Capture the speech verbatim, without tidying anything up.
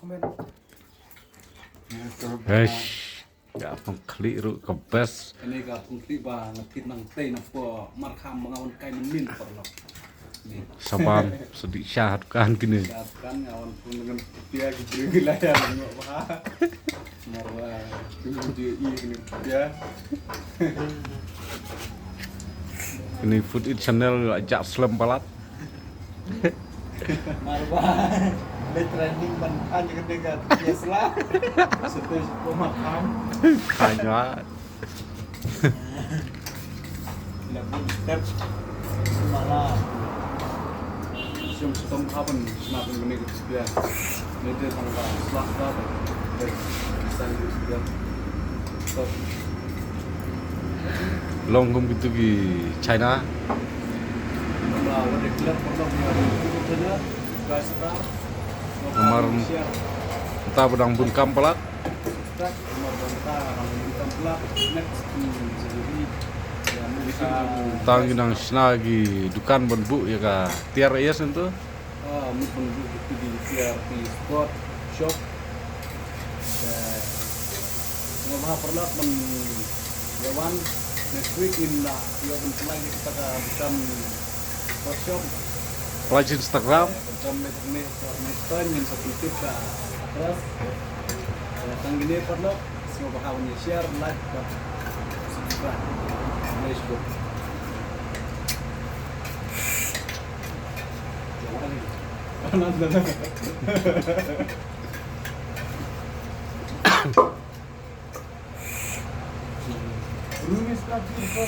Comment. Eish, ka pangkhlieh ruh ka best. Kane ka pangkhlieh ba nga thied nangtei na pdeng Markham ba nga wan kai mynnin paralok. Ni. Sa bam, sa dih sha ha dukan kine. Sha ha dukan nga wan pun dengan pia ki briew ki la ïa ngan ïoh bha. Mar ba ki briew ki ïa kine pia. Kine Food Eats Channel la jah slem palat. Mar ba le training ban khan ka dega yes la. Sete ko Markham. Kanya. La bun step. Mala. Sum sum happen, not in the negative. Yeah. Maybe on the slack that. Yes. Send this to them. So, long kum kitu ki China. Namar ta ba dang bun kam palat. Tang ngi nang shna ki dukan ban buh ïa ka tiar ïa shen tu. Ah, mut ban buh ïa ka tiar ki sport shop. Nga ba paralok ban ïa wan next week ngin la ïa ban pynlait ïa kata ka dukan sport shop. Pynlait Instagram. Next time ngin sa pyntip ka address. Tang kine paralok. Sngewbha ban share, like bad subscribe. Khublei shibun. Room is not good for